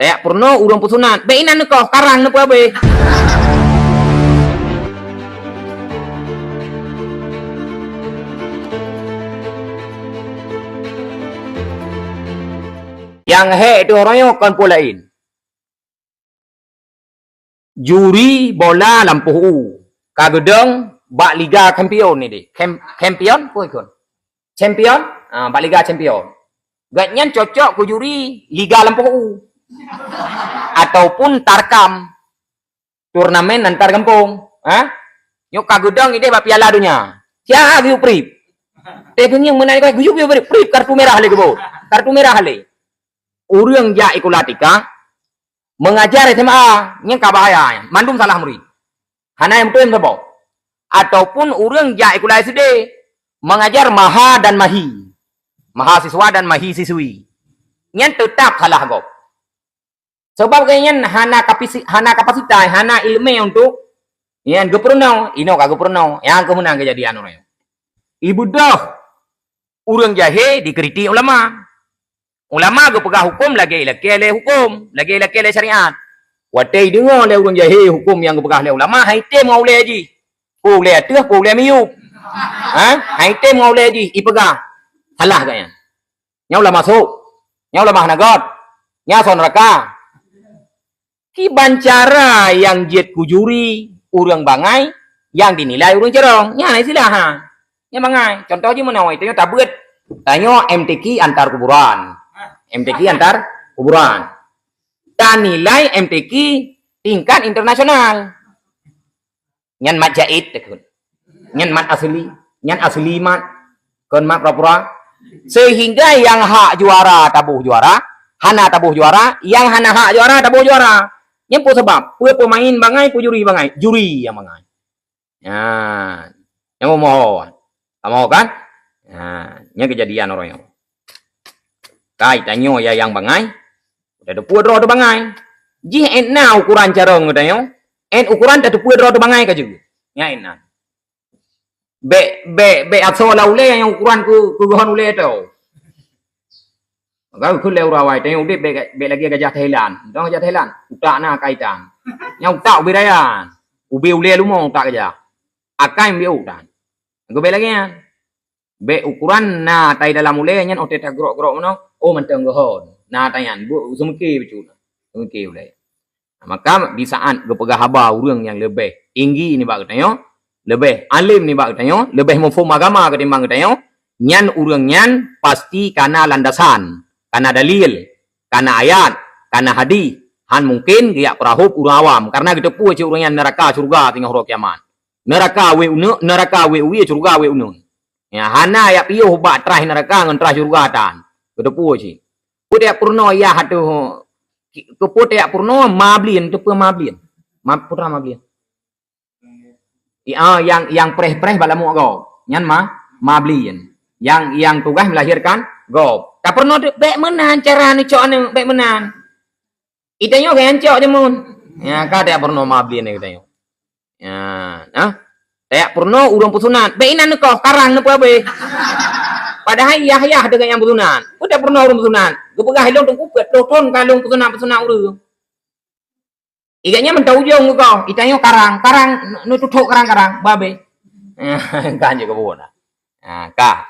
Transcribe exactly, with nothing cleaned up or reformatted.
Tajak peurunoe ureuëng peusunat. Bék inan neukoh, karang neupeuabéh. Nyang hék teuh uroe nyoe kon peue laén. Juri bola lampôh u. Ka geudong bak Liga Champion ni deh. Cam-, Champion? Peue ikon? Champion? Ah, bak Liga Champion. Gobnyan cocok keu juri Liga Lampôh U. Ataupun Tarkam. Turnamen antar gampông. Ha? Nyoe ka geudong idéh bak Piala Donya. Siah geuyue prip. Teuh geungieng meunan geuyue prip, prip kartu merah lé geubot. Kartu merah lé. Ureuëng jak sikula tika, mengajar S M A, nyan ka bahaya, mandum salah murit. Hana nyang beutôi saboh. Ataupun ureuëng jak sikula S D, mengajar maha dan mahi. Mahasiswa dan mahi siswi. Nyan teutap salah gob. Sebab gobnyan hana kapisi-, hana kapasitas, hana iéleumé untuk nyan geupeurunoe, inoe ka geupeurunoe, nyang keuh meunan keujadian uroe nyoe. Ibeudôh ureuëng jahé dikritik ulama. Ulama geupeugah huköm lagée ilakée lé huköm, lagée ilakée lé syariat. Watée ideungoe lé ureuëng jahé huköm nyang geupeugah lé ulama, han item ngon ulée jih. Peue ulée ateueh, peue ulée miyueb. Ha? Han item ngon ulée jih, ipeugah. Salah gobnyan. Nyan ulama sôk. Nyan ulama hana göt. Nyan asoe neuraka. Kiban cara nyang jeuet keu juri ureuëng bangai, nyang dinilai ureuëng carông. Nyan istilah, ha. Nyan bangai. Contoh jih meunoe, tanyoe tabeuet, tanyoe M T Q antar kuburan. M T Q antar kuburan. Tanilai M T Q tingkat internasional. Nyan mat jait takheun. Nyan mat asli. Nyan asli mat. Kon mat pura-pura. Sehingga nyang hak juara taboh juara, hana taboh juara, nyang hana hak juara taboh juara. Nyan peue sabab? Peue peumain bangai, peue juri bangai? Juri nyang bangai. Nyan. Nyang meumeuho. Kamoe kan? Nyan, nyan keujadian uroe nyoe. Kai tanyoe ya nyang bangai, tateupeue droe teuh bangai. Jih ét na ukuran carông geutanyoe, ét ukuran tateupeue droe teuh bangai ka jeuet. Nyan ét na. Bék, bék, bék asoe lam ulée nyang ukuran keu, keu geuhon ulée teuh. Maka geukheun lé ureuëng awai, tanyoe udeb bék, bék lagée gajah Thailand. Dong gajah Thailand, utak na kaitan. Nyang utak ubé raya. Ubé ulée leumo utak gajah. Akai mbiôk tan. Geubék lagée nyan. Bék ukuran na tai dalam ulée nyan, oh teuta grok-grok meunoe, oh mantong geuhon. Na tai nyan, bu seumeuke bacut. Seumeuke ulée. Maka di saat geupeugah haba ureuëng nyang leubeh tinggi nibak geutanyoe, leubeh além nibak geutanyoe, leubeh muphom agama ketimbang geutanyoe, nyan ureuëng nyan pasti kana landasan, kana dalil, kana ayat, kana hadih. Han mungken geujak peurahop ureuëng awam, karena geuteupeue cit ureuëng nyan neuraka syeuruga singoh uroe kiamat. Neuraka wék uneuk, neuraka wék wie, syeuruga wék uneun. Ya, hana jak piôh bak traih neuraka ngon traih syeuruga tan. Geuteupeue cit. Peue tajak peurunoe yah ateueh, keupeue tajak peurunoe mablien, teupeue mablien. Ma-, putra mablien. Ya, nyang, nyang preh-preh bak lamok gob. Nyan ma-, mablien. Nyang, nyang tugaih melahirkan gob. Tapeurunoe tu, bék meunan cara neucok aneuk, bék meunan. Itanyoe gaya ancok jameun. Ya, ka tajak peurunoe mablien geutanyoe. Ya, nah. Tajak peurunoe ureuëng peusunat. Bék inan neukoh, karang neupeuabéh. Padahai yah-yah deungon nyang peusunat. Peue tajak peurunoe ureuëng peusunat? Geupeugah ilong teungku peuet ploh thon ka lôn peusunat-peusunat ureuëng. Iga nyan mantong ujong geukoh. Itanyoe karang, karang neututhok karang-karang. Babéh. Kan je keubunan. Ha, ka.